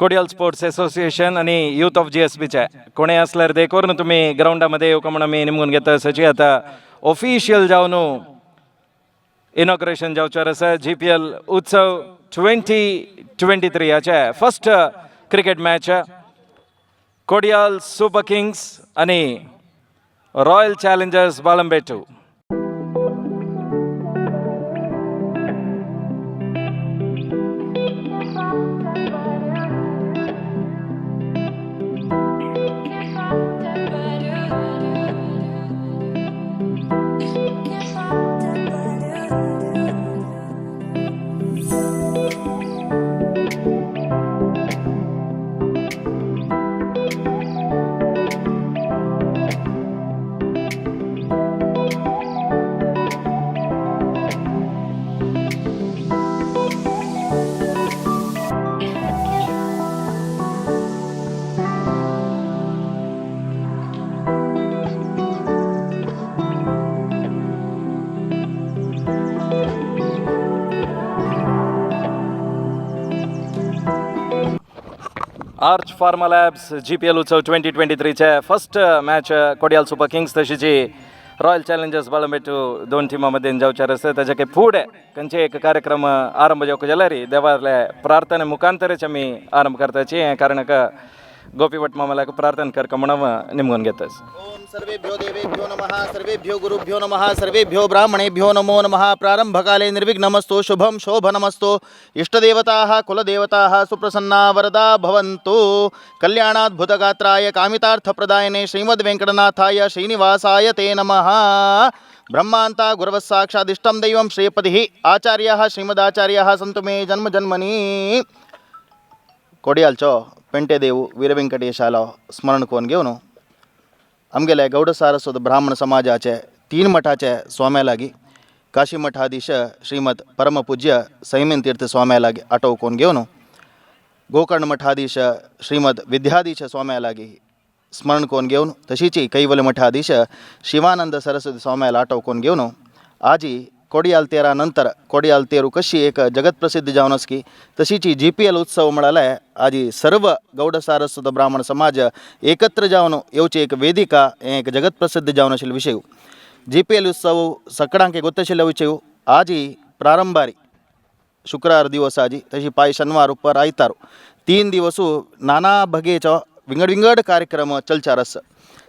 Kodiyal sports association आणि youth of जीएसबीचे कोणी असल्यार ते करून तुम्ही ग्राउंडामध्ये येऊ का म्हणून आमी निमगून घेता. सची आता ऑफिशियल जावन इनॉग्रेशन जावचेर आसा. जीपीएल उत्सव 2023 हाचे first cricket match Kodial super kings आणि Royal Challengers Balambettu. Arch Pharma Labs GPL उत्सव 2023चे first match Kodial super kings तशीची रॉयल चॅलेंजर्स बाळंबेटू दोन टिमामध्ये जावचार आसा. ताच्या काही फुडें खंयचे एक कार्यक्रम आरंभ जावंक जाल्यार देवाले प्रार्थने मुखांतरच आमी आरंभ करताची. हें कारणाक गोपी भट मामाल्याक प्रार्थना करका म्हणून निमगून घेता. ओम सर्वेभ्यो देवेभ्यो नमः, सर्वेभ्यो गुरुभ्यो नमः, सर्वेभ्यो ब्राह्मणेभ्यो नमो नमः. प्रारंभकाले निर्विघ्नमस्तु, शुभं शोभनमस्तु. इष्टदेवताः कुलदेवताः सुप्रसन्ना वरदा भवन्तु. कल्याणाद्भुतगात्राय कामितार्थप्रदायिने श्रीमद्वेङ्कटनाथाय श्रीनिवासाय ते नमः. ब्रह्मान्ता गुरवः साक्षादिष्टं दैवं श्रीपतिः आचार्यः श्रीमदाचार्यः सन्तु मे जन्म जन्मनि. कोडियालचो पेंटेदेव वीरवेंकटेशालो स्मरण करून घेवन आमगेले गौड सारस्वत ब्राह्मण समाजाचे तीन मठाचे स्वाम्या लागीं काशी मठाधीश श्रीमद परमपूज्य संयमन तीर्थ स्वाम्या लागीं आटोव करून घेवन, गोकर्ण मठाधीश श्रीमद विद्याधीश स्वाम्या लागीं स्मरण करून घेवन, तशीच कैवल मठाधीश शिवानंद सरस्वती स्वाम्याला आटोव करून घेवन, आजी कोडियाल तेरा नंतर कोडियाल तेरू कशी एक जगतप्रसिद्ध जावन आसकी, तशीच जीपीएल उत्सव म्हळ्यार आजी सर्व गौड सारस्वत ब्राह्मण समाज एकत्र जावन येवची एक वेदिका, हें एक जगतप्रसिद्ध जावन आशिल्लो विशय. जीपीएल उत्सव सकडांक गोत्तशिल्लो विशय. आजी प्रारंभारी शुक्रार दिवस आजी, तशी पाय शनिवार उपर आयतार 3 दिवस नाना बगेचो विंगड विंगड कार्यक्रम चलचार आसा.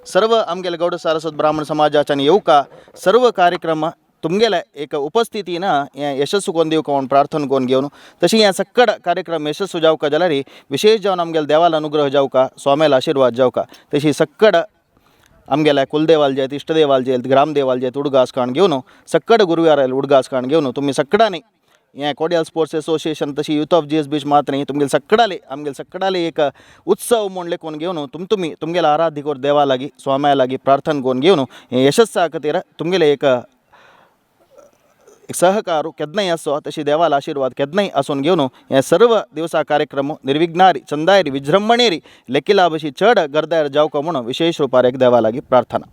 सर्व आमगेले गौड सारस्वत ब्राह्मण समाजाच्यान येवका सर्व कार्यक्रम तुमगेले एक उपस्थितीन हें यशस्सू कोन्न दिवका म्हूण प्रार्थना करून घेवन, तशी हें सक्कड कार्यक्रम यशस्सू जावका जाल्यार विशेष जावन आमगेले देवाल अनुग्रह जावका, स्वाम्याल आशिर्वाद जावका. तशी सक्कड आमगेल्या कुलदेवाल जे, इष्टदेवाल जे, ग्रामदेवाल जे उडगास काण घेवन, सक्कड गुरुवाराल उडगास काण घेवन, तुमी सक्कडांनी हें कोडियाल स्पोर्ट्स एसोसिएशन तशी युथ ऑफ जीएस बीच मात्र न्ही, तुमगेले सक्कडाले आमगेले सक्कडाले एक उत्सव म्हूण लेखून घेवन तुम तुमी तुमगेले आराध्य देवा लागीं स्वाम्या लागीं प्रार्थना करून घेवन हें यशस्सा खातीर तुमगेले एक सहकार केन्नाय आसो, तशी देवाल आशिर्वाद केन्नाय आसून घेवन हे सर्व दिवसा कार्यक्रम निर्विघ्नारी चंदायरी विजृंभणेरी लेखिला बशी चड गर्दायर जावका म्हणून विशेष रुपार एक देवा लागीं प्रार्थना.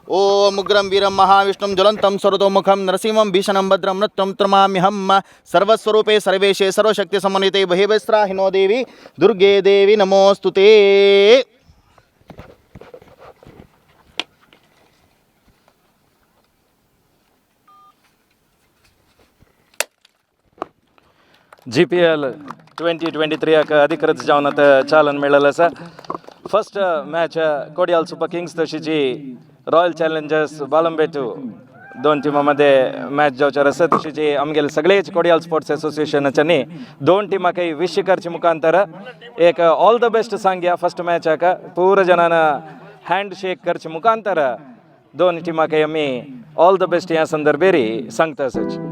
ओम उग्रं वीरं महाविष्णुं ज्वलन्तं सर्वतोमुखं नरसिंहं भीषणं भद्रं नृत्यं त्रमाम्यहं. सर्वस्वरूपे सर्वेशे सर्वशक्तिसमन्विते बहिर्वस्त्राहिनो देवी दुर्गे देवी नमोऽस्तु ते. जीपीएल 2023 अधिकृत जावन आतां चालन मेळिल्लें आसा. First match Kodial super kings तशीची रॉयल चॅलेंजर्स बालंबेटू दोन टिमां मध्ये मॅच जावचेर आसा. तशीची आमगेले सगळेच कोडियाल स्पोर्ट्स असोसिएशनाच्यांनी दोन टिमाकय विश करचे मुखांतर एक ऑल the best सांगया. फर्स्ट मॅचाक पूर जणान हँड शेक करचे मुखांतर दोन टिमाकय आमी ऑल the best ह्या संदर्भेर सांगता आसाच.